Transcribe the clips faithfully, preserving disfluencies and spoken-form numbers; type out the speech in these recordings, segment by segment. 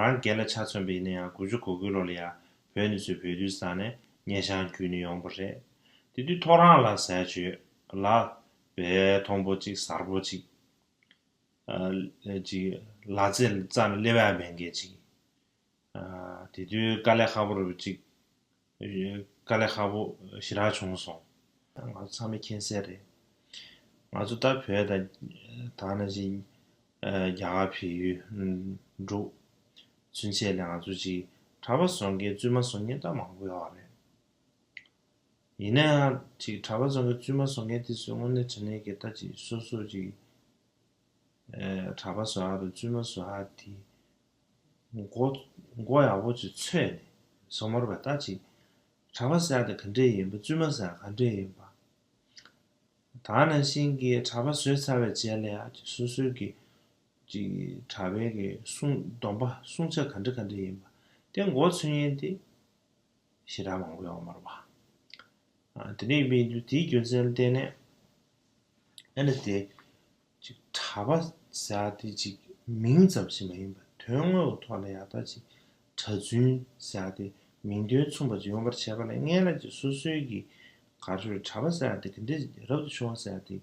རང་སྒེར་ལ་ཆ་མཚོན་པ་ཡིན་ན་ཡང་དགུ་བཅུ་གོ་དགུའི་ལོ་ལ་ཡང་བོད་ནས་ཚུར་བོད་དུས་ས་ནས་སྙེ་ཤང་བརྒྱུད་ནས་ཡོང་པ་རེད། དེ་དུས་ཐོ་རངས་ལ་ཟས་བཅུད་ལ་བའི་མཐོན་པོ་གཅིག་གཟར་པོ་གཅིག་ཨ་ཅིག་ལ་རྩེ་རྩ་ནས་སླེབས་ཡ་མེད་མཁན་ཅིག་ཨ་དེ་དུས་དཀའ་ལས་ཁག་པོ་རུ་ཅིག་དཀའ་ལས་ཁག་པོ་ཞེ་དྲག་བྱུང་སོང་། ང་ཚོ་ཚང་མས་མཁྱེན་གསལ་རེད། ང་ཚོ་ད་བོད་དང་ད་ནང་བཞིན་རྒྱ་གར་བལ་ཡུལ་འབྲུག་ཚུན་ཆད་ལ་ང་ཚོ་ཅིག་གྲྭ་པ་བཟོ་མཁན་བཙུན་མ་བཟོ་མཁན་ད་མང་པོ་ཡོད་རེད། ཡིན་ན་ཡང་ཅིག་གྲྭ་པ་བཟོ་མཁན་བཙུན་མ་བཟོ་མཁན་དེ་ཚོའི་དངོས་གནས་དྲང་གནས་ཀྱི་ད་ཅིག་སོ་སོ་ཅིག་གྲྭ་པ་བཟོ་ཡག་དང་བཙུན་མ་བཟོ་ཡག་དེ་མགོ་མགོ་ཡག་པོ་ཅིག་ཚོས་ནས་བཟོ་མ་རུ་བ་ད་ཅིག་གྲྭ་པ་ཟེར་ཡག་དེ་ག་འདྲས་ཡིན་པ་བཙུན་མ་ཟེར་ཡག་ག་འདྲས་ཡིན་པ། ད་ནང་བཞིན་གྱི་གྲྭ་པ་བཟོས་ཚར་བའི་རྗེས་ལ་ཡང་ཅིག་སོ་སོའི་གི་ཅིག་གྲྭ་པའི་གི་སྲུང་སྡོམ་པ་སྲུང་བྱ་ག་འདྲ་ག་འདྲ་ཡིན་པ་དེ་མགོ་ཚོས་མཁན་དེ་ཞེ་དྲག་མང་པོ་ཡོད་མ་རེད་པ། ཨ་དེ་འདྲ་ཡིན་པའི་དུས་དེའི་རྒྱུ་མཚན་ལ་བརྟེན་ནས་ཨ་ནི་དེ་ཅིག་གྲྭ་པ་ཟེར་ཡག་དེ་ཅིག་མིང་ཙམ་ཞིག་མ་ཡིན་པར་དོན་དངོས་ཀྱི་ཐོག་ལ་ཡག་ད་ཅིག་གྲྭ་བཙུན་ཟེར་ཡག་དེ་མིང་དོན་མཚུངས་པ་ཅིག་ཡོང་བར་བྱས་པ་ལ་སྔན་ལ་ཅིག་སོ་སོའི་གི་ག་རེ་ཞུ་རེད་གྲྭ་པ་ཟེར་ཡག་དེ་ག་འདྲ་རབ་ཏུ་བྱུང་བ་ཟེར་ཡག་དེ་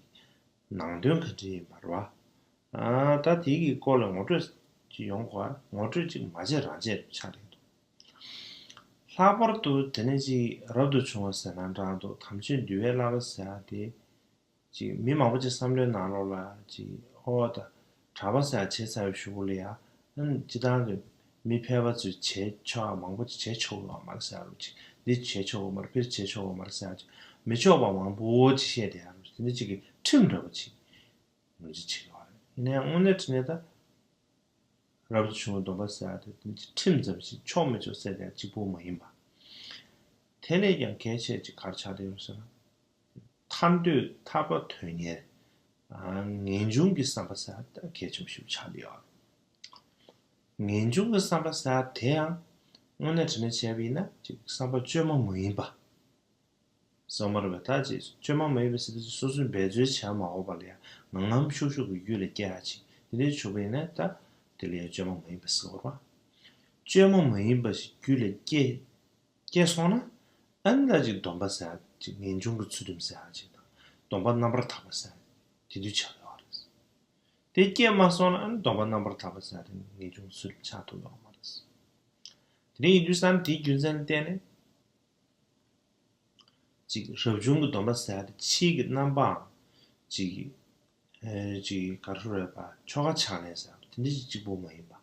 ནང་དོན་ག་འདྲ་ཡིན་པ་རེད་པ། ཨ་ད་དེ་གི་སྐོར་ལ་ངོ་སྤྲོད་ཅིག་ཡོང་དགོས་པ་ངོ་སྤྲོད་ཅིག་མ་བྱས་རང་བྱས་ཆགས་རེད་འདུག་ལྷག་པར་དུ་དེ་ནས་ཅིག་རབ་ཏུ་བྱུང་བ་ཟེར་ན་འདྲ་འདུག་དམ་ཆོས་འདུལ་བའི་བསླབ་པ་ཟེར་ཡག་དེ། ཅིག་མི་མང་པོ་ཅིག་བསམ་བློའི་ནང་ལོགས་ལ་ཅིག་ཨོ་ད་གྲྭ་པ་ཟེར་ཡག་བྱས་ཚར་བའི་གཞུག་གུ་ལ་ཡ་ཨ་ནི་སྤྱིར་བཏང་གི་མི་ཕལ་པ་ཚོས་བྱས་ཆོག་ཡག་མང་པོ་ཅིག་བྱས་ཆོག་གི་ཡོད་མ་རེད་ཟེར་ཡག་ཅིག་འདི་བྱས་ཆོག་གི་མ་རེད་ཕལ་ཆེར་བྱས་ཆོག་གི་མ་རེད་ཟེར་ཡག་ཅིག་མི་ཆོག་པ་མང་པོ་ཅིག་བཤད་བསྡད་ཡག་རེད། དེ་འདྲ་ཅིག་གི་ཁྲིམས་འདྲ་པོ་ཅིག་ངོས་འཛིན་བྱེད་ཀྱི་ཡོད་རེད། ཡིན་ན་ཡང་དངོས་གནས་དྲང་གནས་ད། རབ་ཏུ་བྱུང་བའི་སྡོམ་པ་ཟེར་ཡག་དེ་ཁྲིམས་ཙམ་ཞིག་ཆོག་མི་ཆོག་ཟེར་ཡག་གཅིག་པུ་མ་ཡིན་པ། དེ་ལས་ཀྱང་གལ་ཆེ་ཅིག་ག་རེ་ཆགས་བསྡད་ཡོད་ཟེར་ན། ཐར་འདོད་ཐར་པ་དོན་གཉེར། ངེས་འབྱུང་གི་བསམ་པ་ཟེར་ཡག་ད་གལ་ཆེན་པོ་ཞིག་ཆགས་བསྡད་ཡོད་རེད། ངེས་འབྱུང་གི་བསམ་པ་ཟེར་ཡག་དེ་ཡང་དངོས་གནས་དྲང་གནས་བྱས་པ་ཡིན་ན་ཅིག་བསམ་པ་བཅོས་མ་མ་ཡིན་པ། སོ་མ་རེད་པ་ད་ཅིག་བཅོས་མ་མ་ཡིན་པ་ཟེར་དུས་སོ་སོས་འབད་རྩོལ་བྱས་མ་འོངས་པ་ལ་ཡང་ངང་ངམ་ཤུགས་ཤུགས་ཀྱི་རྒྱུད་ལ་སྐྱེ་ཡག་ཅིག་དེ་འདྲའི་བྱུང་བ་ཡིན་ན་ད་དེ་ལ་ཡང་བཅོས་མ་མ་ཡིན་པ་ཟེར་བ་རེད་པ། བཅོས་མ་མ་ཡིན་པ་ཞིག་རྒྱུད་ལ་སྐྱེ་སྐྱེ་སོང་ན་ཨ་ནི་ད་ཅིག་སྡོམ་པ་ཟེར་ཡག་ཅིག་ངེས་འབྱུང་གི་ཚུལ་ཁྲིམས་ཟེར་ཡག་ཅིག་དང་སྡོམ་པ་རྣམ་པར་དག་པ་ཟེར་ཡག་དེ་དུས་ཆགས་ཡོད་རེད། དེ་སྐྱེ་མ་སོང་ན་ཨ་ནི་སྡོམ་པ་རྣམ་པར་དག་པ་ཟེར་ཡག་དེ་ངེས་འབྱུང་གི་ཚུལ་ཁྲིམས་ཆགས་ཐུབ་ཡོད་མ་རེད། དེ་འདྲ་ཡིན་དུས་ཙང་དེའི་རྒྱུ་མཚན་ལ་བརྟེན་ནས། ཅིག་རབ་བྱུང་གི་སྡོམ་པ་ཟེར་ཡག་དེ་ཕྱིའི་གི་རྣམ་པའམ་ཅིག་ཨེ་ཅིག་ག་རེ་ཟེར་དགོས་རེད་པ་ཆོ་ག་ཕྱག་ལེན་ཟེར་ཡག་དེ་འདྲ་ཅིག་གཅིག་པུ་མ་ཡིན་པ།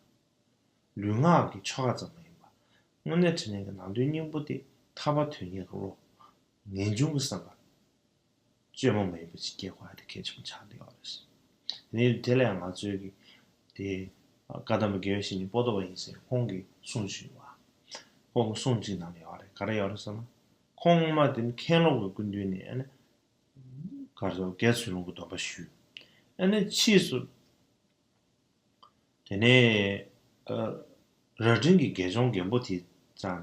ལུས་ངག་གི་ཆོ་ག་ཙམ་མ་ཡིན་པ། དངོས་གནས་དྲང་གནས་ཀྱི་ནང་དོན་སྙིང་པོ་དེ་ཐར་པ་དོན་གཉེར་གྱི་བློ། ངེས་འབྱུང་གི་བསམ་པ། བཅོས་མ་མ་ཡིན་པ་ཅིག་སྐྱེ་དགོས་ཡག་དེ་གལ་ཆེན་པོ་ཆགས་བསྡད་ཡོད་རེད། དེ་ནས་དེ་ལ་ཡང་ང་ཚོའི་གི་དེ་བཀའ་གདམས་པ་དགེ་བའི་བཤེས་གཉེན་པོ་ཏོ་བ་ཡིན་ཟེར་ཁོང་གི་གསུང་ཅིག་ཡོད་པ། ཁོང་གི་གསུང་ཅིག་ནང་ལ་ཡོད་རེད་ག་རེ་ཡོད་རེད་ཟེར་ན། ཁོང་མ་དེ་ནི་མཁན་སློབ་ཀྱི་སྐུ་མདུན་ནས་ཨ་ནི་ག་རེ་ཟེར་དགོས་དགེ་ཚུལ་སློང་གི་སྡོམ་པ་ཞུས། ཨ་ནི་ཕྱིས་སུ། དེ་ནས་ཨ་རྭ་སྒྲེང་གི་དགེ་སྦྱོང་རྒན་པོ་དེ་ཙང་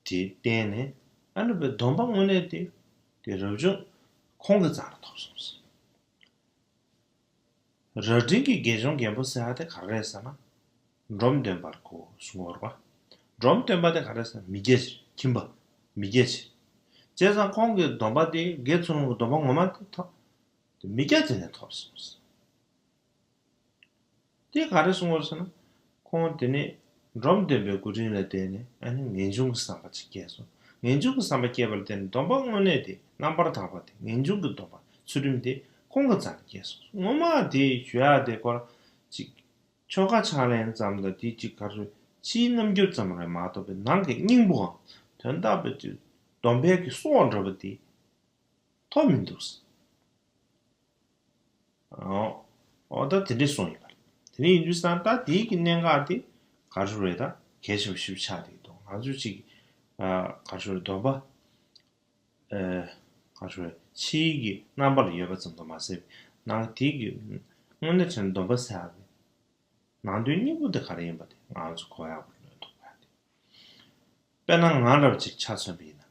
དེ་བསྟེན་ནས་ཨ་ནི་བའི་སྡོམ་པ་དངོས་གནས་དེ་དེ་རབ་བྱུང་ཁོང་གི་རྩ་ལ་ཐོབ་སོང་ཟེར། རྭ་སྒྲེང་གི་དགེ་སྦྱོང་རྒན་པོ་ཟེར་ཡག་དེ་ག་རེ་རེད་ཟེར་ན། འབྲོམ་སྟོན་པར་གོ་གསུང་བར་བ། འབྲོམ་སྟོན་པ་དེ་ག་རེ་ཟེར་ན་མི་སྐྱ་ཕྱིར་ཁྱིམ་པ། མི་སྐྱ་ཕྱིར། བྱས་ཙང་ཁོང་གི་སྡོམ་པ་དེ་དགེ་ཚུལ་སློང་གི་སྡོམ་པ་ངོ་མ་དེ་ཐོབ། དེ་མི་སྐྱ་དེ་ནས་ཐོབ་སོང་ཟེར། དེ་ག་རེ་གསུང་བར་ཟེར་ན། ཁོང་དེ་ནས་འབྲོམ་སྟོན་པའི་སྐུ་དྲིན་ལ་བརྟེན་ནས་ཨ་ནི་ངེས་འབྱུང་གི་བསམ་པ་ཅིག་སྐྱེས་སོང་། ངེས་འབྱུང་གི་བསམ་པ་སྐྱེས་པ་ལ་བརྟེན་ནས་སྡོམ་པ་དངོས་གནས་དེ་རྣམ་པར་དག་པ་དེ་ངེས་འབྱུང་གི་སྡོམ་པ་ཚུལ་ཁྲིམས་དེ་ཁོང་གི་རྩ་ནས་སྐྱེས་སོང་། ངོ་མ་དེ་ཞུ་ཡག་དེ་སྐོར་ཅིག་ཆོ་ག་ཕྱག་ལེན་ཙམ་དང་དེ་ཅིག་ག་རེ་ཕྱིའི་རྣམ་འགྱུར་ཙམ་རེད་མ་གཏོགས་པའི་ནང་གི་སྙིང་པོའམ་དོན་དག་པའི་དེ་སྡོམ་པའི་གི་སྲོག་འདྲ་པོ་དེ་ཐོབ་མི་འདུག་ཨོ། ཨོ་ད་དེ་འདྲས་གསུངས་ཡོད་པ་རེད། དེ་འདྲས་ཡིན་དུས་ཙང་ད་དེའི་གི་གནད་འགག་དེ་ག་རེ་རེད་ད་གལ་ཆེན་པོ་ཞིག་ཆགས་བསྡད་ཀྱི་འདུག་ང་ཚོས་ཅིག་ཨ་ག་རེ་རེད་སྡོམ་པ་ཨ་ག་རེ་རེད་ཕྱིའི་གི་རྣམ་པ་ལ་ཡོད་པ་ཙམ་དུ་མ་ཟད་ནང་དེའི་གི་དངོས་གནས་དྲན་སྡོམ་པ་ཟེར་ཡག་གི་ནང་དོན་སྙིང་པོ་དེ་ག་རེ་ཡིན་པ་དེ་ང་ཚོ་གོ་ཡག་པོ་ལོས་ཐུབ་པ་དེ། དཔེར་ན་ང་འདྲ་བ་ཅིག་ཆ་མཚོན་པ་ཡིན་ན།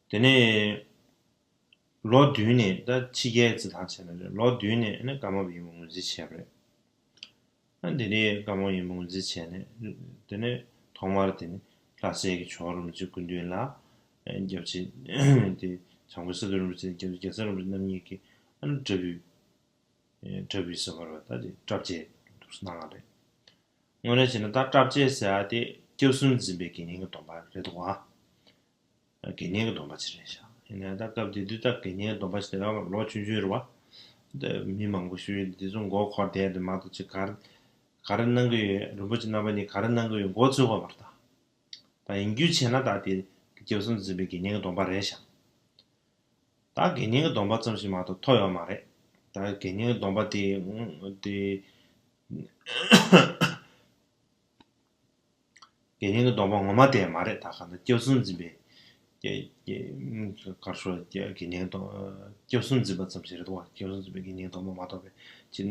དེ་ནས་ ལོ་བདུན་ནས་ད་ཕྱི་རྒྱལ་རྩི་ཐང་བྱས་ན་རེད། ལོ་བདུན་ནས་ཨ་ནི་ཀརྨ་པ་ཡིན་པ་ངོས་འཛིན་བྱས་པ་རེད། ཨ་འདི་ནས་ཀརྨ་པ་ཡིན་པ་ངོས་འཛིན་བྱས་ནས། དེ་ནས་ཐོག་མར་དེ་ནས་ལྷ་སའི་གི་ཇོ་བོ་རིན་པོ་ཆེ་སྐུ་མདུན་ལ་སྐྱབས་རྗེ་དེ་བྱམས་མགོན་བསོད་སྡེ་རིན་པོ་ཆེ། སྐྱབས་རྗེ་གེ་སར་རིན་པོ་ཆེ་རྣམ་གཉིས་ཀྱིས་ཨ་ནི་འདྲ་འབུལ། འདྲ་འབུལ་ཟེར་བ་རེད་པ། ད་དེ་གྲབས་ཆེད་དུ་གནང་བ་རེད། དངོས་གནས་བྱས་ན་ད་གྲབས་ཆེད་ཟེར་ཡ་དེ་སྐྱབས་གསུམ་འཛིན་པའི་དགེ་བསྙེན་གྱི་སྡོམ་པ་རེད་འདུག་ག་དགེ་བསྙེན་གྱི་སྡོམ་པ་ཅིག་རེད་ཤག་ཡིན་ནའི་ད་སྐབས་དེ་དུས་ད་དགེ་བསྙེན་གྱི་སྡོམ་པ་ཞིག་དེ་ལ་ལོ་ཆུང་ཆུང་རེད་པ། ད་མི་མང་པོ་ཞིག་འདི་ཚོ་མགོ་འཁོར་བསྡད་དེ་མ་གཏོགས་ཅིག་ག་རེ་ག་རེ་གནང་གི་ཡོད། རིན་པོ་ཆེ་རྣམ་པ་གཉིས་ག་རེ་གནང་གི་ཡོད་མགོ་ཚོད་ཀྱི་ཡོད་མ་རེད་ད། ད་ཡིན་རྒྱུ་བྱས་ན་ད་དེ་སྐྱབས་གསུམ་འཛིན་པའི་དགེ་བསྙེན་གྱི་སྡོམ་པ་རེད་ཤག་ད་དགེ་བསྙེན་གྱི་སྡོམ་པ་ཙམ་ཞིག་མ་གཏོགས་ཐོབ་ཡོད་མ་རེད། ད་དགེ་བསྙེན་གྱི་སྡོམ་པ་དེ་དེ་དགེ་བསྙེན་གྱི་སྡོམ་པ་ངོ་མ་དེ་མ་རེད། ད་གང་ལྟར་སྐྱབས་གསུམ་འཛིན་པའི་སྐྱ- སྐྱ- གར་ཤོར་དགེ་བསྙེན་གྱི་སྡོམ- སྐྱབས་གསུམ་འཛིན་པ་ཙམ་ཞིག་རེད་འདུག་བ། སྐྱབས་གསུམ་འཛིན་པའི་དགེ་བསྙེན་གྱི་སྡོམ་པ་མ་གཏོགས་པའི་ཅི་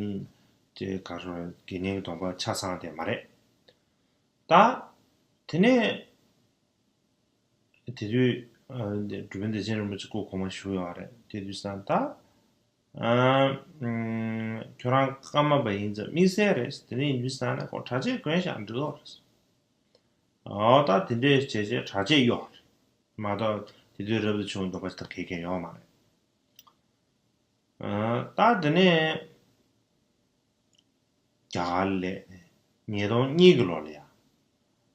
དེ་གར་ཤོར་དགེ་བསྙེན་གྱི་སྡོམ་པ་ཆ་ཚང་དེ་མ་རེད། ད་དེ་ནས་དེ་དུས་ཨ་འགྲུལ་པ་བདེ་ཆེན་རིན་པོ་ཆེ་སྐུ་གོང་མ་བཞུགས་ཡོད་རེད། དེ་དུས་ཙང་ད་ཨ་ཨམ་ཁྱོད་རང་ཀརྨ་པ་ཡིན་ཙང་དམིགས་བསལ་རེད། དེ་ནས་ཡིན་དུས་ཙང་ནས་ཁོ་གྲྭ་ཆས་གོན་ཤག་འགྲིག་གི་རེད། ཨོ་ད་དེ་འདྲས་བྱས་བྱས་གྲྭ་ཆས་གཡོག་རེད་མ་གཏོགས་དེ་དུས་རབ་ཏུ་བྱུང་སྡོམ་པ་ཞིག་ད་གས་གས་ཡོད་མ་རེད། ཨ་ད་དེ་ནས་རྒྱ་གར་ལ་ཉིས་སྟོང་གཉིས་ཀྱི་ལོ་ལ་ཡ།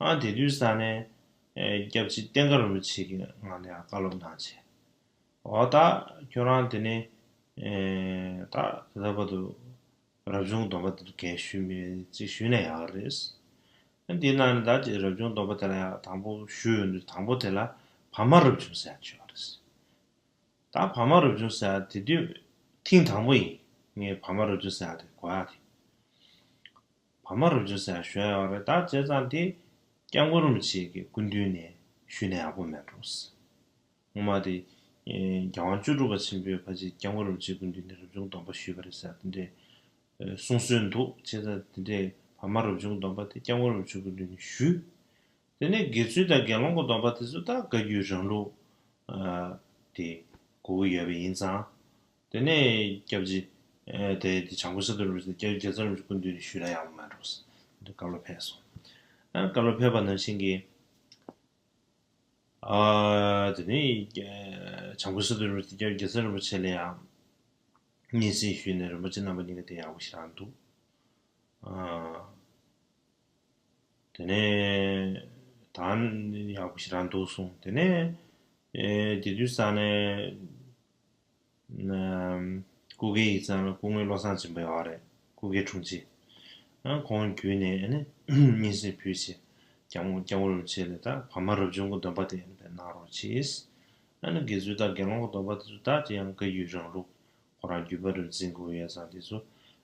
ཨ་དེ་དུས་ཙང་ནས་ཨེ་སྐྱབས་རྗེ་བསྟན་དགའ་རིན་པོ་ཆེ་གིས་ང་ལ་ཡ་བཀའ་སློབ་གནང་བྱས། འོ་ད་ཁྱོད་རང་དེ་ནས་ཨེ་ད་ད་ལྟ་བར་དུ་རབ་བྱུང་སྡོམ་པ་དེ་ཚོ་གས་ཞུས་མེད་ཅིག་ཞུས་ན་ཡག་རེད། ཨ་འདི་ནང་ནས་ད་ཅིག་རབ་བྱུང་སྡོམ་པ་དེ་ལ་ཡ་དང་པོ་ཞུས་ཡོང་དུས་དང་པོ་དེ་ལ་བར་མ་རབ་བྱུང་ཟེར་ཡ་ཅིག་ཡོད་རེད། ད་བར་མ་རབ་བྱུང་ཟེར་ཡ་དེ་དུས་ཐེངས་དང་པོ་ཡིན། ངས་བར་མ་རབ་བྱུང་ཟེར་ཡ་དེ་གོ་ཡ་དེ། བར་མ་རབ་བྱུང་ཟེར་ཡ་ཞུ་ཡ་ཡོད་རེད། ད་བྱས་ཙང་དེ་སྐྱབས་མགོན་རིན་པོ་ཆེ་གི་སྐུ་མདུན་ནས་ཞུས་ན་ཡག་པོ་མེད་འགྲོ། སྔོན་མ་དེ་ཨེ་རྒྱལ་དབང་བཅུ་དྲུག་པ་ཆེན་པོས་ཕལ་ཆེར་སྐྱབས་མགོན་རིན་པོ་ཆེའི་སྐུ་མདུན་ནས་རབ་བྱུང་སྡོམ་པ་ཞུས་པ་རེད་ཟེར་དེ་འདྲའི་ཨེ་གསུང་སྲོལ་འདུག་བྱས་ཙང་དེ་འདྲའི་བར་མ་རབ་བྱུང་སྡོམ་པ་དེ་སྐྱབས་མགོན་རིན་པོ་ཆེའི་སྐུ་མདུན་ནས་ཞུས། དེ་ནས་དགེ་ཚུལ་དང་དགེ་སློང་གི་སྡོམ་པ་དེ་ཚོ་ད་བཀའ་བརྒྱུད་རང་ལུགས་ཨ་དེ་དགོས་ཀྱི་ཡོད་པ་ཡིན་ཙང་། དེ་ནས་སྐྱབས་རྗེ་ཨ་དེ་དེ་བྱམས་མགོན་བསོད་སྡེ་རིན་པོ་ཆེ་དང་སྐྱབས་རྗེ་རྒྱལ་ཚབ་རིན་པོ་ཆེ་སྐུ་མདུན་ནས་ཞུས་ན་ཡག་པོ་མ་འགྲོ་ཟེར་དེ་བཀའ་སློབ་ཕེབས་སོང་། ཨ་བཀའ་སློབ་ཕེབས་པ་ནང་བཞིན་གྱི་ཨ་དེ་ནས་ཨ་བྱམས་མགོན་བསོད་སྡེ་རིན་པོ་ཆེ་དང་སྐྱབས་རྗེ་རྒྱལ་ཚབ་རིན་པོ་ཆེ་ལ་ཡང་སྙན་སེང་ཞུས་ནས་རིན་པོ་ཆེ་རྣམ་པ་གཉིས་ཀ་དེ་ཡག་པོ་ཞེ་དྲག་འདུག་ཨ། དེ་ནས་ད་ཡག་པོ་ཞེ་དྲག་འདུག་གསུངས། དེ་ནས་ཨེ་དེ་དུས་ཙང་ནས་ཨམ་སྐུ་སྒེར་ཡིག་ཚང་ལ་སྐུ་ངོ་བློ་བཟང་སྦྱིན་པ་ཡོད་རེད། སྐུ་སྒེར་དྲུང་ཆེ། ཨ་ཁོང་བརྒྱུད་ནས་ཨ་ནི་སྙན་སེང་ཕུལ་བྱས་སྐྱབས་མགོན་སྐྱབས་མགོན་རིན་པོ་ཆེ་ལ་ད་བར་མ་རབ་བྱུང་གི་སྡོམ་པ་དེ་ཨ་ནི་གནང་རོགས་གྱིས། ཨ་ནི་དགེ་ཚུལ་དང་དགེ་སློང་གི་སྡོམ་པ་དེ་ཚོ་ད་དེ་ཡང་བཀའ་བརྒྱུད་རང་ལུགས་ཁོ་རང་བརྒྱུད་པ་རིམ་འཛིན་དགོས་ཡས་ཙང་དེ་ཚོ་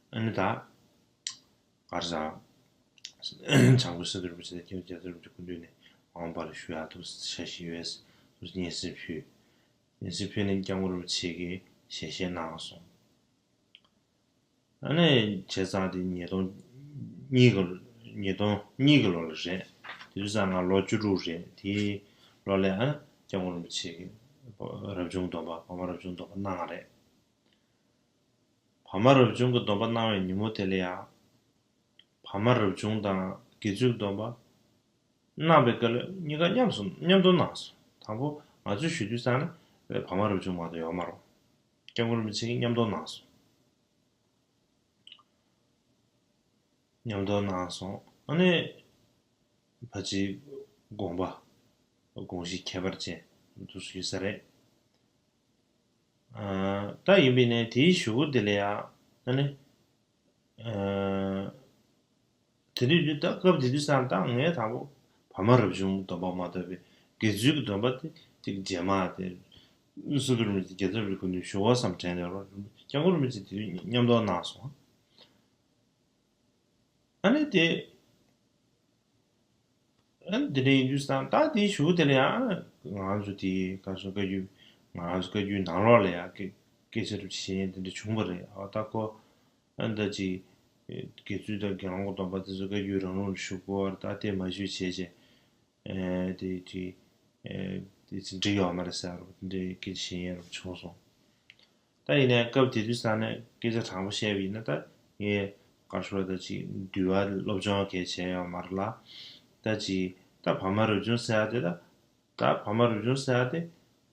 ཨ་ནི་ད། གར་སོང་། བྱམས་མགོན་བསོད་སྡེ་རིན་པོ་ཆེ་དང་སྐྱབས་རྗེ་རྒྱལ་ཚབ་རིན་པོ་ཆེ་སྐུ་མདུན་ནས་མ་འོངས་པ་ལ་ཞུ་ཡག་ཐུགས་འཆར་གཞི་ཡོད་ཟེར་སྙན་སེང་ཕུལ། སྙན་སེང་ཕུལ་ནས་སྐྱབས་མགོན་རིན་པོ་ཆེ་གིས་ཞལ་བཞེས་གནང་སོང་། ཨ་ནི་བྱས་ཙང་དེ་ཉིས་སྟོང་གཉིས་ཀྱི་ཉིས་སྟོང་གཉིས་ཀྱི་ལོ་ལ་རེད། དེ་དུས་ཙང་ང་ལོ་བཅུ་དྲུག་རེད། དེའི་ལོ་ལ་ཨ་ནི་སྐྱབས་མགོན་རིན་པོ་ཆེ་གིས་རབ་བྱུང་སྡོམ་པ་བར་མ་རབ་བྱུང་སྡོམ་པ་གནང་བ་རེད། བར་མ་རབ་བྱུང་གི་སྡོམ་པ་གནང་བའི་ཉིན་མོ་དེ་ལ་ཡང་། བར་མ་རབ་བྱུང་དང་དགེ་ཚུལ་གྱི་སྡོམ་པ་གནང་བའི་སྐབས་ལ་གཉིས་ཀ་མཉམ་སུ་མཉམ་དུ་གནང་སོང་། དང་པོ་ང་ཚོས་ཞུ་དུས་ཙང་ནས་བར་མ་རབ་བྱུང་མ་གཏོགས་ཡོད་མ་རེད། སྐྱབས་མགོན་རིན་པོ་ཆེ་གིས་མཉམ་དུ་གནང་སོང་། མཉམ་དུ་གནང་སོང་། ཨ་ནི་ཕལ་ཆེར་དགོངས་པ་དགོངས་གཞི་ཁྱད་པར་ཅན་དུ་ཞུས་ས་རེད། ཨ་ད་ཡིན་པས་ནས་དེའི་གཞུག་གུ་དེ་ལ་ཡང་ཨ་ནི་ཨ་དེ་དུས་དུས་ད་སྐབས་དེ་དུས་ཙང་ད་ངས་དང་པོ་བར་མ་རབ་བྱུང་སྡོམ་པ་མ་གཏོགས་པའི་དགེ་ཚུལ་གྱི་སྡོམ་པ་དེ་དེ་རྗེས་མ་དེ་བསོད་སྡེ་རིན་པོ་ཆེ་རྒྱལ་ཚབ་རིན་པོ་ཆེ་སྐུ་མདུན་ཞུ་བ་བསམ་དྲན་ནས་རོ་སྐྱབས་མགོན་རིན་པོ་ཆེ་དེ་དུས་མཉམ་དུ་གནང་སོང་། ཨ་ནི་དེ། ཨ་ནི་དེ་འདྲ་ཡིན་དུས་ཙང་ད་དེའི་གཞུག་དེ་ལ་ཡང་ང་ཚོ་དེའི་ག་སོ་བཀའ་བརྒྱུད་ང་ཚོ་བཀའ་བརྒྱུད་ནང་ལོགས་ལ་ཡང་སྐད་སྐད་ཆ་རུ་བཤད་མཁན་དེ་འདྲ་བྱུང་བ་རེད། ཨ་ད་ཁོ་ཨ་ད་ཅིག་དགེ་ཚུལ་དང་དགེ་སློང་གི་སྡོམ་པ་དེ་ཚོ་བཀའ་བརྒྱུད་རང་ལུགས་ལ་ཞུགས་དགོས་པ་རེད། ད་དེ་མ་ཞུས་བྱས་བྱས་ཨེ་དེ་ཅིག་ཨེ་དེ་ཅིག་འགྲིག་ཡོད་མ་རེད་ཟེར་རུ་དེ་འདྲའི་སྐད་ཆ་བཤད་མཁན་རུ་བྱུང་སོང་། ད་ཡིན་ནའི་སྐབས་དེ་དུས་ས་ནས་སྐད་ཆ་དྲང་པོ་བཤད་པ་ཡིན་ན། ད་ངས་ག་རེ་ཞུ་དགོས་རེད། ད་ཅིག་འདུལ་བ་སློབ་སྦྱོང་གང་བྱས་ཡོད་མ་རེད་ལ། ད་ཅིག་ད་བར་མ་རབ་བྱུང་ཟེར་ཡ་དེ། ད་ད་བར་མ་རབ་བྱུང་ཟེར་ཡ་དེ།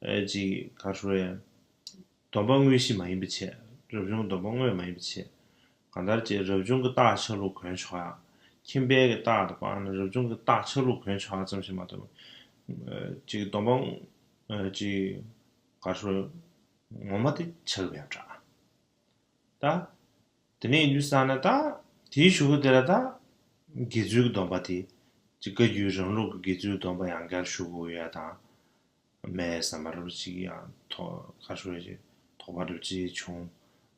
ཨེ་ཅིག་ག་རེ་ཞུ་དགོས་རེད། སྡོམ་པ་དངོས་གཞི་མ་ཡིན་པའི་ཕྱིར། རབ་བྱུང་གི་སྡོམ་པ་དངོས་མ་ཡིན་པའི་ཕྱིར། གང་ལྟར་ཅིག་རབ་བྱུང་གི་རྟགས་ཆ་ལུགས་གོན་ཆོག་ཡ། ཁྱིམ་པའི་གི་རྟགས་དང་། དཔེར་ན་རབ་བྱུང་གི་རྟགས་ཆ་ལུགས་གོན་ཆོག་ཡ་ཙམ་ཞིག་མ་གཏོགས། ཨེ་ཅིག་སྡོམ་པ་ཨེ་ཅིག་ག་རེ་ཞུ་དགོས་རེད། ངོ་མ་དེ་ཆགས་ཀྱི་མེད་པ་འདྲ། ད། དེ་ནས་ཡིན་དུས་ས་ན་ད། དེའི་གཞུག་གུ་དེ་ལ་ད། དགེ་ཚུལ་གྱི་སྡོམ་པ་དེ། ཅིག་བཀའ་བརྒྱུད་རང་ལུགས་ཀྱི་དགེ་ཚུལ་གྱི་སྡོམ་པ་ཡང་བསྐྱར་ཞུ་དགོས་ཡ་དང་། མེད་བསམ་པ་འདྲ་པོ་ཅིག་ཡང་ཐོག་ཁ་ཤོར་ཅིག་དོགས་པ་འདྲ་པོ་ཅིག་བྱུང་།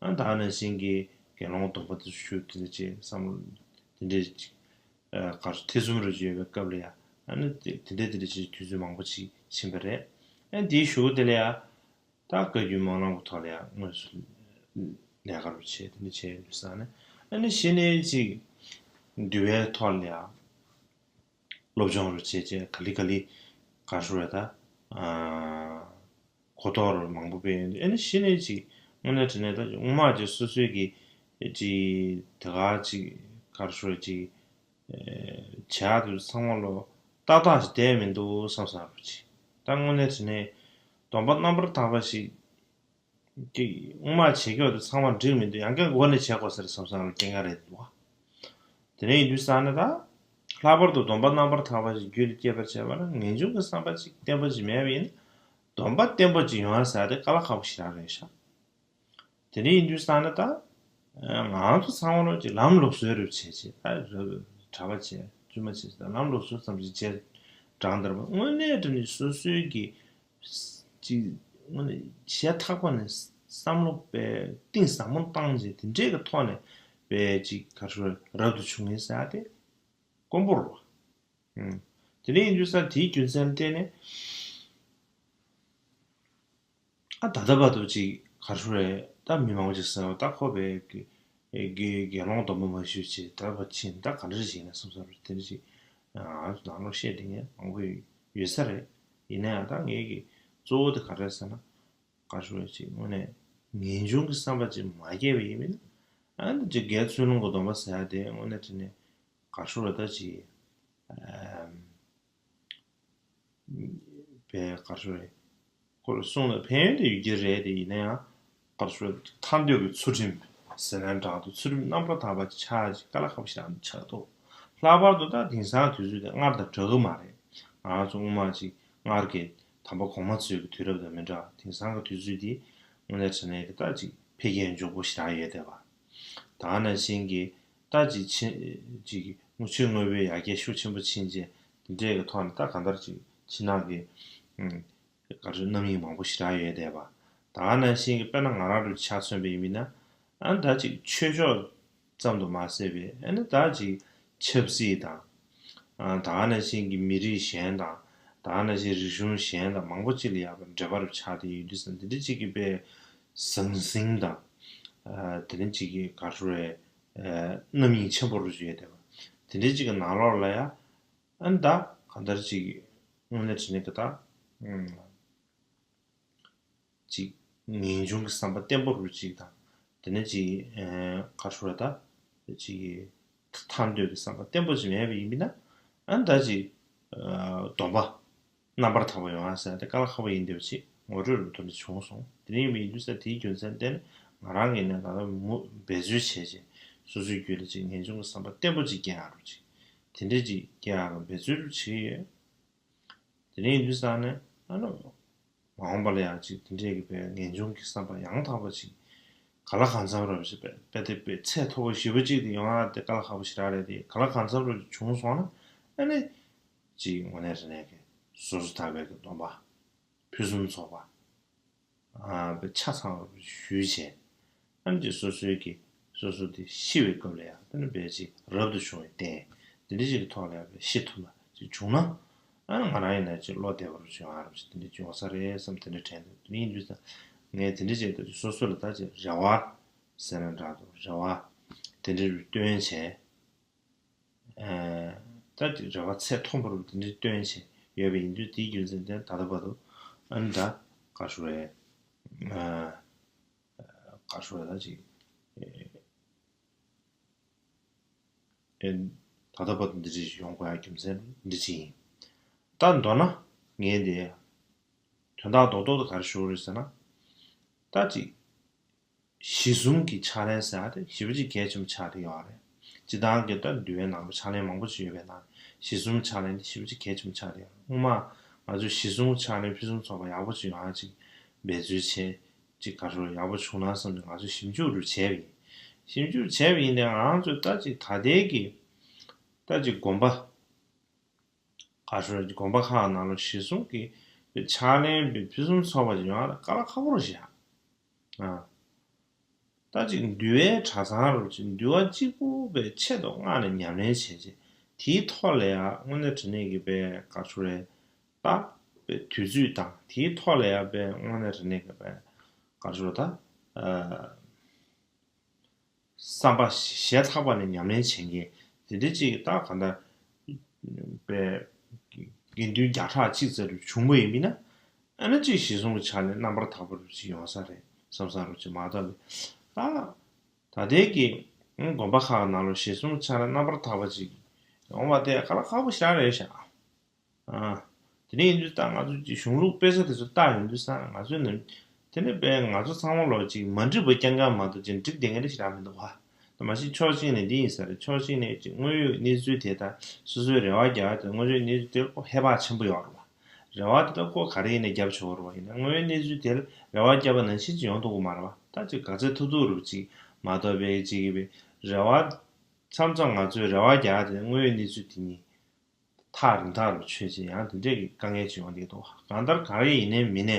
ཨ་ད་ནང་བཞིན་གྱི་དགེ་སློང་སྡོམ་པ་དེ་ཚོ་ཞུ་དེ་འདྲ་ཅིག་བསམ་བློ་དེ་འདྲ་ཅིག་ཨ་གར་ཐེ་ཚོམ་འདྲ་པོ་ཅིག་ཡོད་པའི་སྐབས་ལ་ཡ། ཨ་ནི་དེ་དེ་འདྲ་དེ་འདྲ་ཅིག་དུས་ཚོད་མང་པོ་ཅིག་ཕྱིན་པ་རེད། ཨ་དེའི་གཞུག་གུ་དེ་ལ་ཡ། ད་བཀའ་བརྒྱུད་སྨོན་ལམ་གྱི་ཐོག་ལ་ཡང་དངོས་སུ་ལས་ཀ་རུ་བྱས། དེ་འདྲ་བྱས་ཡོད་ས་ནས། ཨ་ནི་གཞི་ནས་ཅིག་འདུལ་བའི་ཐོག་ལ་ཡང་སློབ་སྦྱོང་རུ་བྱས་བྱས། ག་ལེ་ག་ལེ་ག་རེ་ཞུ་དགོས་རེད། ད་ཨ་གོ་རྟོགས་རུ་མང་པོ་སྤེལ་ཡོང་དུས། ཨ་ནི་གཞི་ནས་ཅིག་དངོས་གནས་དྲང་གནས་ད་སྔོན་མ་ཅིག་སོ་སོའི་གི་ཅིག་དེ་ག་ཅིག་ག་རེ་ཞུ་དགོས་རེད། ཅིག་བྱ་དུས་ཚང་མ་ལོ་ཏག་ཏག་ཞིག་བསྡད་མི་འདུག་བསམ་བསམ་རུ་ཅིག་ད་དངོས་གནས་དྲང་གནས་སྡོམ་པ་རྣམ་པར་དག་པ་ཞིག་ཅིག་སྔོན་མ་བྱེད་ཀྱི་ཡོད་དུས་ཚང་མ་འགྲིག་མི་འདུག་ཡང་བསྐྱར་འགོ་ནས་བྱེད་དགོས་ཟེར་བསམ་བསམ་རུ་སྐྱེ་ངེས་རེད་འདུག་དེ་ནས་ཡིན་དུས་ས་ན་ད། ལྷག་པར་དུ་སྡོམ་པ་རྣམ་པར་དག་པ་ཞིག་རྒྱུད་ལ་སྐྱེད་པར་བྱེད་པ་ན། ངེས་འབྱུང་གི་བསམ་པ་ཅིག་བརྟན་པོ་ཅིག་མེད་པ་ཡིན་ན། སྡོམ་པ་བརྟན་པོ་ཅིག་ཡོང་ཡ་ཟེར་ཡ་དེ་དཀའ་ལས་ཁག་པོ་ཞེ་དྲག་རེད་ཤག་དེ་འདྲ་ཡིན་དུས་ཙང་ནས་ད། ང་ཚོ་ཚང་མ་ལོ་ཅིག་ལམ་ལུགས་སྲོལ་རུ་བྱས་བྱས། ད་ར་གྲྭ་པ་བྱས། བཙུན་མ་བྱས། ད་ལམ་ལུགས་སྲོལ་ཙམ་ཞིག་བྱས། དྲང་བདེན་པ་དངོས་གནས་དྲང་གནས་སོ་སོའི་གི་ཅིག་དངོས་གནས་བྱས་ཐག་པ་ནས་བསམ་བློ་དཔེ་གཏིང་ཟབ་མོ་བཏང་བྱས། དེ་འདྲའི་གི་ཐོག་ནས་དཔེ་ཅིག་ག་རེ་ཞུ་དགོས་རེད། རབ་ཏུ་བྱུང་ངེས་ཟེར་ཡ་དེ་དཀོན་པོ་རེད་པ། ཨང་། དེ་འདྲ་ཡིན་དུས་ཙང་དེའི་རྒྱུ་མཚན་ལ་བརྟེན་ནས། ཨ་ད་ལྟ་བར་དུ་ཅིག་ག་རེ་ཞུ་དགོས་རེད། ད་མི་མང་པོ་ཅིག་ཟེར་བ། ད་ཁོ་པའི་དགེ་དགེ་དགེ་སློང་སྡོམ་པ་མ་ཞུས་བྱས། ད་བར་ཕྱིན་ད་ག་འདྲ་ཞིག་ཡིན་ན་བསམ་བསམ་རེད། དེ་འདྲ་ཞིག་ང་ཚོ་ནང་ལོགས་བཤད་བསྡད་མཁན་མང་པོ་ཡོད་ས་རེད། ཡིན་ན་ཡང་ད་ངེད་ཀྱི་གཙོ་བོ་དེ་ག་རེ་རེད་ཟེར་ན། ག་རེ་ཞུ་དགོས་རེད། ཅིག་དངོས་གནས་ངེས་འབྱུང་གི་བསམ་པ་ཅིག་མ་སྐྱེས་པ་ཡིན་མིན། ཨ་ནི་ཅིག་དགེ་ཚུལ་སློང་གི་སྡོམ་པ་ཟེར་ཡ་དེ་དངོས་གནས་དྲང་གནས་ག་རེ་ཞུ་དགོས་རེད། ད་ཅིག་ཨམ། པའི་ག་རེ་ཞུ་དགོས་རེད། ཁོ་ལ་གསུངས་ན་ཕན་ཡོན་དེ་ཡོད་ཀྱི་རེད། དེ་ཡིན་ན་ཡང་ག་རེ་ཞུ་དགོས་རེད། ཐར་འདོད་ཀྱི་ཚུལ་ཁྲིམས་ཟེར་ན་འདྲ་འདུག་ཚུལ་ཁྲིམས་རྣམ་པར་དག་པ་ཆགས་ཅིག་དཀའ་ལས་ཁག་པོ་ཞིག་ཆགས་འདུག་ལྷག་པར་དུ་ད་དེང་སང་དུས་ཚོད་དེ་སྔར་དང་འདྲ་གི་མ་རེད། ང་ཚོ་སྔོན་མ་ཅིག་སྔར་གྱི་དམ་པ་གོང་མ་ཚོའི་གི་དུས་རབས་དང་མི་འདྲ། དེང་སང་གི་དུས་ཚོད་འདི་དངོས་གནས་དྲང་གནས་ཀྱི་ད་ཅིག་འཕེལ་རྒྱས་མགྱོགས་པོ་ཞེ་དྲག་ཡོད་བསྡད་པ། ད་ག་ནང་བཞིན་གྱི་ད་ཅིག་ཕྱི་ཅིག་དངུལ་ཆུ་དངོས་པོའི་ཡར་རྒྱས་ཤུགས་ཆེན་པོ་ཕྱིན་རྗེས། དེ་འདྲའི་གི་ཐོག་ནས་ད་གང་ལྟར་ཅིག་ཕྱི་ནང་གི་ཨུམ་ག་རེ་རྣམ་གཡེང་མང་པོ་ཞེ་དྲག་ཡོད་བསྡད་པ། ད་ག་ནང་བཞིན་གྱི་དཔེར་ན་ང་རང་ཚོ་ཆ་མཚོན་པ་ཡིན་ན། ཨ་ད་ཅིག་ཆོས་ཕྱོགས་ཙམ་དུ་མ་ཟད་པའི། ཨ་ནི་ད་ཅིག་ཆབ་སྲིད་དང་། ཨ་ད་ག་ནང་བཞིན་གྱི་མི་རིགས་གཞན་དང་། ད་ག་ནང་བཞིན་རིག་གཞུང་གཞན་དང་མང་པོ་ཅིག་ལ་ཡ་འབྲེལ་བ་རུ་ཆགས་བསྡད་ཡོད་དུས་ཙང་། འདི་འདྲ་ཅིག་གི་དཔེ་ཟང་ཟིང་དང་། ཨ་དེ་འདྲ་ཅིག་གི་ག་རེ་ཞུ་དགོས་རེད། ཨ་རྣམ་གཡེང་ཆེན་པོ་རུ་ཡོད་བསྡད་པ། དེ་འདྲ་ཅིག་གི་ནང་ལོགས་ལ་ཡ། ཨ་ནི་ད་གང་ལྟར་ཅིག་དངོས་གནས་དྲང་གནས་ཀྱི་ད། ཨུམ། ཅིག་ངེས་འབྱུང་གི་བསམ་པ་བརྟན་པོ་རུ་ཅིག་དང་། དེ་ནས་ཅིག་ཨ་ག་རེ་ཞུ་དགོས་རེད། ད་ཅིག་ཐར་འདོད་ཀྱི་བསམ་པ་བརྟན་པོ་ཅིག་མེད་པ་ཡིན་མིན་ན། ཨ་ནི་ད་ཅིག་ཨ་སྡོམ་པ་རྣམ་པར་དག་པ་ཡོང་བ་ཟེར་ཡ་དེ་དཀའ་ལས་ཁག་པོ་ཡིན་བསྡད་པ་ཅིག་ངོ་སྤྲོད་རུ་དེ་འདྲ་བྱུང་སོང་། དེ་འདྲ་ཡིན་པ་ཡིན་དུས་ཙང་དེའི་རྒྱུ་མཚན་བརྟེན་ནས་ང་རང་གིས་ནས་ད་ལྟ་མུ་འབད་རྩོལ་བྱས་བྱས། སོ་སོའི་རྒྱུད་ལ་ཅིག་ངེས་འབྱུང་གི་བསམ་པ་བརྟན་པོ་ཅིག་སྐྱེ་ཡག་རུ་ཅིག་དེ་འདྲ་ཅིག་སྐྱེ་ཡག་གི་འབད་རྩོལ་རུ་བྱས་ཡོད། དེ་འདྲ་ཡིན་དུས་ཙང་ནས་ཨ་ནི། མ་འོངས་པ་ལ་ཡང་ཅིག་དེ་འདྲས་ཀྱི་དཔེ་ངེས་འབྱུང་གི་བསམ་པ་ཡང་དག་པ་ཅིག་ག་ལ་གང་འཚམ་རབ་ཞིག་དཔེ་དཔེ་དེ་དཔེ་ཚད་མཐོ་པོ་ཞེ་པོ་ཅིག་དེ་ཡོང་ཡ་དེ་དཀའ་ལས་ཁག་པོ་ཞེ་དྲག་རེད་དེ། ག་ལ་གང་འཚམ་རབ་བྱུང་སོང་ན། ཨ་ནི་ཅིག་དངོས་གནས་དྲང་གནས་ཀྱི་སོ་སོ་ཐར་པའི་གི་སྡོམ་པ་ཕུན་སུམ་ཚོགས་པ། ཨ་དཔེ་ཆ་ཚང་རབ་ཞུས་བྱས། ཨ་ནི་ཅིག་སོ་སོའི་གི་སོ་སོ་དེ་ཤི་བའི་སྐབས་ལ་ཡང་དེ་ནི་དཔེ་ཅིག་རབ་ཏུ་བྱུང་བའི་རྟེན་དེ་འདྲ་ཅིག་གི་ཐོག་ལ་ཡང་དཔེ་ཤི་ཐུབ་ན་ཅིག་བྱུང་ན། ཨ་ནི་ང་རང་ཡིན་ན་ཅིག་བློ་བདེ་བ་རུ་བྱུང་ཡ་རབ་ཞིག་དེ་འདྲ་བྱུང་ས་རེད་བསམ། དེ་འདྲ་དྲན་འདུག་དེ་ཡིན་དུས་ཙང་ངས་དེ་འདྲ་ཅིག་ད་ཅིག་སོ་སོ་ལ་ད་ཅིག་རེ་བ་ཟེར་ན་འདྲ་འདུག་རེ་བ་དེ་འདྲ་རུ་བཏོན་བྱས། ཨ་ད་ཅིག་རེ་བ་ཚད་མཐོན་པོ་རུ་དེ་འདྲ་བཏོན་བྱས་ཡོད་པ་ཡིན་དུས། དེའི་རྒྱུ་མཚན་དེ་ད་ལྟ་བར་དུ་ཨ་ནི་ད་ག་རེ་ཞུ་དགོས་རེད། ཨ་ ག་རེ་ཞུ་དགོས་རེད། ད་ཅིག་ཨེ་ཨེ་ད་ལྟ་བར་དུ་འདི་འདྲ་ཞིག་ཡོང་དགོས་ཡ་རྒྱུ་མཚན་འདི་འདྲ་ཞིག་ཡིན། ད་མདོར་ན་ངས་འདི་དོན་དག་རྡོག་རྡོག་ཏུ་ག་རེ་ཞུ་དགོས་རེད་ཟེར་ན། ད་ཅིག་གཞི་གསུམ་གྱི་ཕྱག་ལེན་ཟེར་ཡ་དེ་ཞེ་པོ་ཅིག་གལ་ཆེན་པོ་ཆགས་བསྡད་ཡོད་རེད། སྤྱིར་བཏང་གི་ད་འདུལ་བའི་ནང་ལ་ཕྱག་ལེན་མང་པོ་ཅིག་ཡོད་པའི་ནང་གཞི་གསུམ་ཕྱག་ལེན་དེ་ཞེ་པོ་ཅིག་གལ་ཆེན་པོ་ཆགས་བསྡད་ཡོད་རེད། སྔོན་མ་ང་ཚོས་གཞི་གསུམ་ཕྱག་ལེན་ཕུན་སུམ་ཚོགས་པ་ཡག་པོ་ཅིག་ཡོང་ཡ་ཅིག་འབད་རྩོལ་བྱས་ཅིག་ག་རེ་ཡག་པོ་བྱུང་ན་བསམ་ནས་ང་ཚོས་ཞིབ་འཇུག་རུ་བྱས་པ་ཡིན། ཞིབ་འཇུག་བྱས་པ་ཡིན་ནའང་ང་ཚོས་ད་ཅིག་ད་ལྟའི་གི་ད་ཅིག་དགོན་པ་ག་རེ་ཞུ་དགོན་པ་ཁག་ནང་ལ་གཞི་གསུམ་གྱི་ཕྱག་ལེན་པའི་ཕུན་སུམ་ཚོགས་པ་ཅིག་ཡོང་ཡ་ལ་དཀའ་ལས་ཁག་པོ་རེད་ཤག་ཨ། ད་ཅིག་འདུལ་བའི་གྲྭ་ཚང་རུ་ཅིག་འདུལ་བ་གཅིག་པུ་པའི་ཆེད་དུ་མངགས་ནས་ཉམས་ལེན་བྱས་རྗེས་དེའི་ཐོག་ལ་ཡང་དངོས་གནས་དྲང་གནས་ཀྱི་པའི་ག་རེ་ཞུ་རེད། ད་པའི་དུས་ཚོད་དང་དེའི་ཐོག་ལ་ཡང་པའི་དངོས་གནས་དྲང་གནས་ཀྱི་པའི་ག་རེ་ཞུ་རེད་ད། བསམ་པ་ཞེ་ཐག་པ་ནས་ཉམས་ལེན་བྱེད་མཁན་དེ་འདྲ་ཅིག་ད་ག་འདྲ་པའི་དགེ་འདུན་བརྒྱ་ཕྲག་གཅིག་ཙམ་བྱུང་པ་ཡིན་མིན་ན། ཨ་ནི་ཅིག་གཞི་གསུམ་གྱི་ཕྱག་ལེན་རྣམ་པར་དག་པ་རུ་ཅིག་ཡོང་ས་རེད་བསམ་ས་རུ་ཅིག་མ་གཏོགས་པའི་ད་ད་ལྟའི་གི་དགོན་པ་ཁག་ནང་ལ་གཞི་གསུམ་ཕྱག་ལེན་རྣམ་པར་དག་པ་ཅིག་ཡོང་བ་དེ་དཀའ་ལས་ཁག་པོ་ཞེ་དྲག་རེད་ཤག་ཨ། དེ་ནས་ཡིན་དུས་ད་ང་ཚོ་ཀྱི་གཞུང་ལུགས་དཔེ་ཆ་དེ་ཚོ་བལྟ་ཡོང་དུས་ཙང་ང་ཚོའི་ནང་དེ་ནས་དཔེ་ང་ཚོ་ཚང་མ་ལོ་ཅིག་མ་འགྲིག་པ་རྐྱང་རྐྱང་མ་གཏོགས་ཅིག་འགྲིག་བསྡད་མཁན་དེ་ཞིག་རག་མི་འདུག་བ། ད་མ་གཞི་ཕྱོགས་གཅིག་ནས་འདི་ཡིན་ས་རེད། ཕྱོགས་གཅིག་ནས་ཅིག་དངོས་ཡོད་གནས་ཚུལ་དེ་དང་སོ་སོའི་རེ་བ་རྒྱག་ཡ་དེ་དངོས་ཡོད་གནས་ཚུལ་དེ་ཁོ་ཧེ་བག་ཆེན་པོ་ཡོད་རེད་བ། རེ་བ་དེ་ད་ཁོ་ག་རེ་ཡིན་ན་རྒྱབ་ཆོག་རེད་བ། ཡིན་ན་དངོས་ཡོད་གནས་ཚུལ་དེར་རེ་བ་བརྒྱབ་པ་ནང་བཞིན་ཅིག་ཡོང་ཐུབ་ཀྱི་མ་རེད་བ། ད་ཅིག་ག་ཚོད་ཐུབ་ཐུབ་རུ་ཅིག་མ་གཏོགས་པའི་ཅིག་གི་རེ་བ་མཚམས་མཚམས་ང་ཚོའི་རེ་བ་རྒྱག་ཡ་དེ་དངོས་ཡོད་གནས་ཚུལ་དེ་གཉིས། ཐག་རིང་ཐག་རུ་ཆོད་ཅིང་ཡང་དེ་འདྲས་ཀྱི་དཀའ་ངལ་ཅིག་ཡོང་བསྡད་འདུག་གང་ལྟར་ག་རེ་ཡིན་ནའི་མིན་ནའི།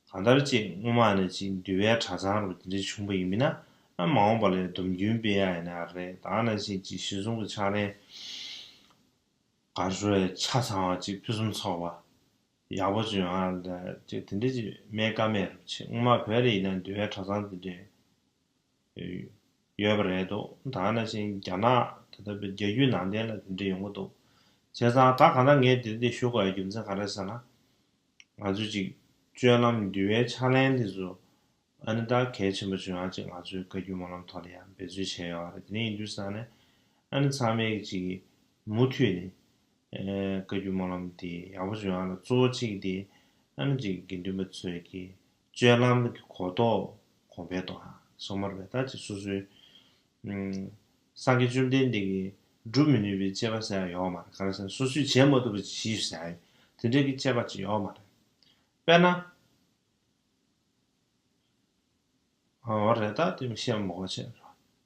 གང་ལྟར་ཅིག་སྔོན་མ་ནས་ཅིག་འདུལ་བའི་གྲྭ་ཚང་རུ་དེ་འདྲས་བྱུང་བ་ཡིན་མིན་ན། ཨ་མ་འོངས་པ་ལ་སྡོམ་རྒྱུན་སྤེལ་ཡ་ཡིན་ན་རེད། ད་ནང་བཞིན་ཅིག་གཞི་བཟུང་གི་ཕྱག་ལེན་ག་རེ་ཞུ་ཆ་ཚང་བ་ཅིག་ཕུན་སུམ་ཚོགས་པ་ཡག་པོ་ཅིག་ཡོང་ཡ་ལ་ཅིག་དེ་འདྲས་ཅིག་མེད་ཀ་མེད་རུ་ཆེ། སྔོན་མ་བོད་ལ་ཡིན་ན་འདུལ་བའི་གྲྭ་ཚང་དེ་འདྲས། ཡོད་པ་རེད་འདུག་ད་ནང་བཞིན་རྒྱ་ནག་ད་ལྟ་བའི་རྒྱལ་རྒྱུད་ནང་བསྟན་ལ་དེ་འདྲ་ཡོང་གི་འདུག་བྱས་ཙང་ད་གང་ལྟར་ངས་དེ་འདྲ་ཞུ་དགོས་ཡ་རྒྱུ་མཚན་ག་རེ་ཟེར་ན། ང་ཚོས་ཅིག་སྤྱོད་ལམ་འདུལ་བའི་ཕྱག་ལེན་དེ་ཚོ་ཨ་ནི་ད་གལ་ཆེན་པོ་བྱུང་ཡ་ཅིག་ང་ཚོས་བཀའ་བརྒྱུད་སྨོན་ལམ་ཐོག་ལ་ཡང་འབད་རྩོལ་བྱས་ཡོད་རེད། དེ་འདྲ་ཡིན་དུས་ཙང་ནས་ཨ་ནི་ཚང་མས་ཅིག་མུ་མཐུད་ནས་བཀའ་བརྒྱུད་སྨོན་ལམ་དེ་ཡག་པོ་བྱུང་ཡ་ལ་གཙོ་བོ་གཅིག་དེ་ཨ་ནི་ཅིག་དགེ་འདུན་པ་ཚོས་ཀྱི་སྤྱོད་ལམ་གྱི་གོ་རྟོགས་གོང་འཕེལ་གཏོང་བ་སོགས་མ་རེད་པས། ད་ཅིག་སོ་སོའི་སངས་རྒྱས་བཅོམ་ལྡན་འདས་ཀྱིས་སྒྲུབ་མི་ནུས་པའི་སྤྱད་པ་ཟེར་ཡ་ཡོད་མ་རེད། ག་རེ་ཟེར་ན་སོ་སོས་བྱེད་མ་ཐུབ་པ་ཅིག་བྱེད་ཟེར་ཡ་དེ་འདྲའི་གི་སྤྱད་པ་ཅིག་ཡོད་མ་རེད། དཔེར་ན། འོ་རེད། ད་དེ་མི་བཤད་མ་དགོས་ཆེ་ར་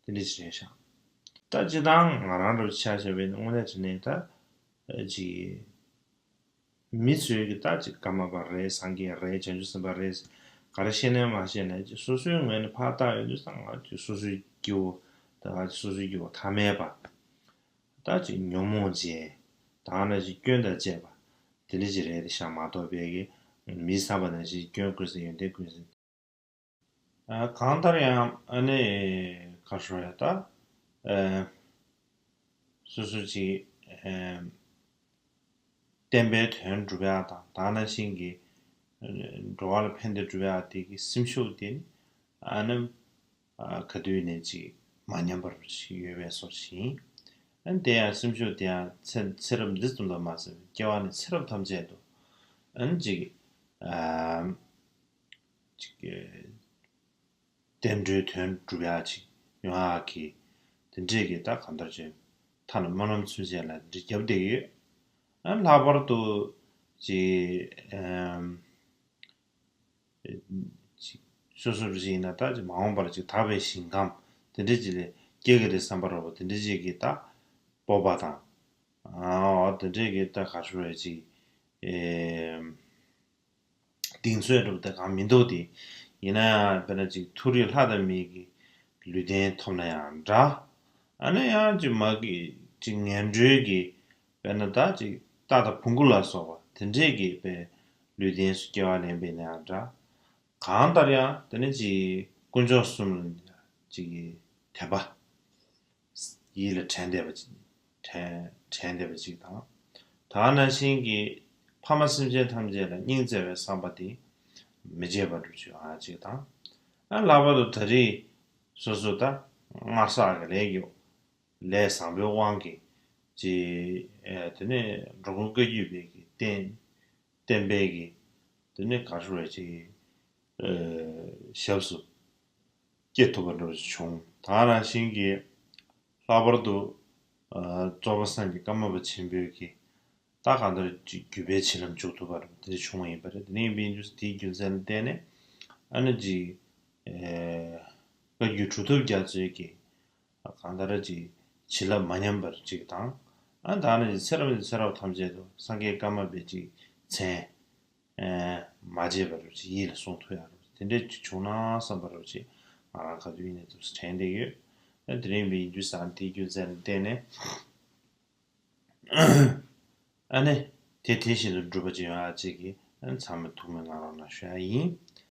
དེ་འདྲ་ཅིག་རེད་ཤག་ད་སྤྱིར་བཏང་ང་རང་འདྲ་བོ་ཆ་བཞག་པ་ཡིན་ན་དངོས་གནས་དྲང་གནས་ད་ཅིག་མི་ཚོས་ཀྱི་ད་ཅིག་ཀརྨ་པ་རེད། སངས་རྒྱས་རེད། བྱང་ཆུབ་སེམས་དཔའ་རེད། ག་རེ་བཤད་ནའི་མ་བཤད་ནའི་ཅིག་སོ་སོའི་ངོས་ནས་ཕར་བལྟ་ཡོང་དུས་ཙང་ང་ཅིག་སོ་སོའི་སྐྱེ་བོ་ད་ང་ཅིག་སོ་སོའི་སྐྱེ་བོ་ཐ་མལ་པ་ད་ཅིག་ཉོན་མོངས་ཅན་ད་ནང་བཞིན་སྐྱོན་དང་བཅས་པ་དེ་འདྲ་ཅིག་རེད་དེ་ཤག་མ་གཏོགས་པའི་གི་མི་བསམ་པ་ནང་བཞིན་སྐྱོན་ཀུན་ཟད་ཡོན་ཏན་ཀུན་ཟད། ཨ་གང་ལྟར་ཡང་ཨ་ནི་ག་རེ་ཞུ་ཡ་ད་ཨ་སོ་སོ་ཅིག་ཨ་བསྟན་པའི་དོན་སྒྲུབ་ཡ་དང་ད་ནང་བཞིན་གྱི་ཨ་འགྲོ་བ་ལ་ཕན་བདེ་སྒྲུབ་ཡ་དེ་གི་སེམས་ཤུགས་དེ་ནི་ཨ་ནི་ཨ་ག་དུས་ནས་ཅིག་མ་ཉམས་པར་ཅིག་ཡོད་པའི་བཟོ་ཞིག་ཡིན། ཨ་ནི་དེ་ཡང་སེམས་ཤུགས་དེ་ཡང་ཚེ་ཚེ་རབས་འདི་ཙམ་དུ་མ་ཟད་པའི་སྐྱེ་བ་ནས་ཚེ་རབས་ཐམས་ཅད་དུ་ཨ་ནི་ཅིག་ཨ་ཅིག་བསྟན་འགྲོའི་དོན་སྒྲུབ་ཡག་ཅིག་ཡོང་ཡག་གི་དེ་འདྲས་ཀྱི་ད་གང་ལྟར་བྱས་ཐ་ན་སྨོན་ལམ་ཚུན་ཆད་ལ་འདི་རྒྱབ་བསྡད་ཡོད། ཨ་ལྷག་པར་དུ་ཅིག་ཨམ་ཅིག་སོ་སོ་རུ་ཅིག་ཡིན་ན་ད་ཅིག་མ་འོངས་པར་ཅིག་དག་པའི་ཞིང་ཁམས་དེ་འདྲས་ཅིག་ལ་སྐྱེ་གི་རེད་བསམ་པ་རོ་དེ་འདྲས་ཅིག་གི་ད་སྤོབས་པ་དང་ཨ་འོ་དེ་འདྲས་ཀྱི་ད་ག་ཞུ་རེད་ཅིག་ཨེ། གདེང་ཚོད་འགྲུབ་དེ་གང་མི་འདུག་དེ། ཡིན་ན་ཡང་དཔེར་ན་ཅིག་མཐོ་རིས་ལྷ་དང་མི་གི་ལུས་རྟེན་ཐོབ་ན་ཡང་འདྲ། ཨ་ནི་ཡང་ཅིག་མ་གི་ཅིག་ངན་འགྲོའི་གི་དཔེར་ན་ད་ཅིག་རྟ་དང་བོང་གུ་ལ་སོགས་པ་དེ་འདྲས་ཀྱི་དཔེ་ལུས་རྟེན་སུ་སྐྱེ་བ་ལེན་པ་ཡིན་ན་ཡང་འདྲ། གང་ལྟར་ཡང་དེ་ནི་ཅིག་དཀོན་མཆོག་གསུམ་ལ་ཅིག་གི་དད་པ། ཡིད་ལ་དྲན་བསྡད་པ་ཅིག་དྲན་དྲན་བསྡད་པ་ཅིག་དང་། ད་ག་ནང་བཞིན་གྱི་ཕ་མ་སེམས་ཅན་ཐམས་ཅད་ལ་སྙིང་བརྩེ་བའི་བསམ་པ་དེ་མི་བརྗེད་པར་འགྲུབ་ཅིག་ཨ་ཅིག་དང་། ཨ་ལྷག་པར་དུ་ད་རེས་སོ་སོ་ད་སྔར་བསགས་ཀྱི་ལས་ཀྱི་ལས་བཟང་པོའི་དབང་གིས་ཅིག་ཨེ་དེ་ནས་འགྲོ་མགོན་བཀའ་བརྒྱུད་པའི་གི་བསྟན་བསྟན་པའི་གི་དེ་ནས་ག་རེ་ཟེར་ཅིག་ཨེ་ཞབས་སུ་སྐྱེ་ཐུབ་པ་འདྲ་བོ་ཞིག་བྱུང་། ད་ག་ནང་བཞིན་གྱི་ལྷག་པར་དུ་ཨ་རྩོམ་པ་སངས་རྒྱས་ཀརྨ་པ་ཆེན་པོའི་གི་ད་གང་ལྟར་ཅིག་བརྒྱུད་པའི་བྱིན་རླབས་འཇུག་ཐུབ་པ་རེད། དེ་འདྲ་བྱུང་བ་ཡིན་པ་རེད། དེ་ནས་ཡིན་པའི་དུས་སུ་དེའི་རྒྱུ་མཚན་ལ་བརྟེན་ནས་ཨ་ནི་ཅིག་ཨེ་བཀའ་བརྒྱུད་གྲུབ་ཐོབ་རྒྱ་མཚོའི་གི་གང་ལྟར་ཅིག་བྱིན་རླབས་མ་ཉམས་པར་ཅིག་དང་། ཨ་ད་ནི་ཚེ་རབས་ནས་ཚེ་རབས་ཐམས་ཅད་དུ་སངས་རྒྱས་ཀརྨ་པའི་ཅིག་མཚན་ཨེ་མ་བརྗེད་པ་རུ་ཅིག་ཡིད་ལ་བཟུང་ཐུབ་ཡག་རུ་དེ་འདྲས་ཅིག་བྱུང་ན་བསམ་པ་རུ་ཅིག་ང་རང་ག་དུས་ཡིན་ནའི་ཐུགས་སུ་དྲན་བསྡད་ཡོད། ཨ་དེ་རིང་བའི་ཡིན་དུས་སང་དེའི་རྒྱུ་མཚན་ལ་བརྟེན་ནས་ཨ་ནི་དེ་དེ་བཞིན་དུ་འགྲུབ་པ་ཅིག་ཡོང་ཡག་ཅིག་གི་ཨ་ནི་ཚང་མ་ཐུགས་སྨོན་གནང་རོགས་གནང་ཞུ་ཡག་ཡིན།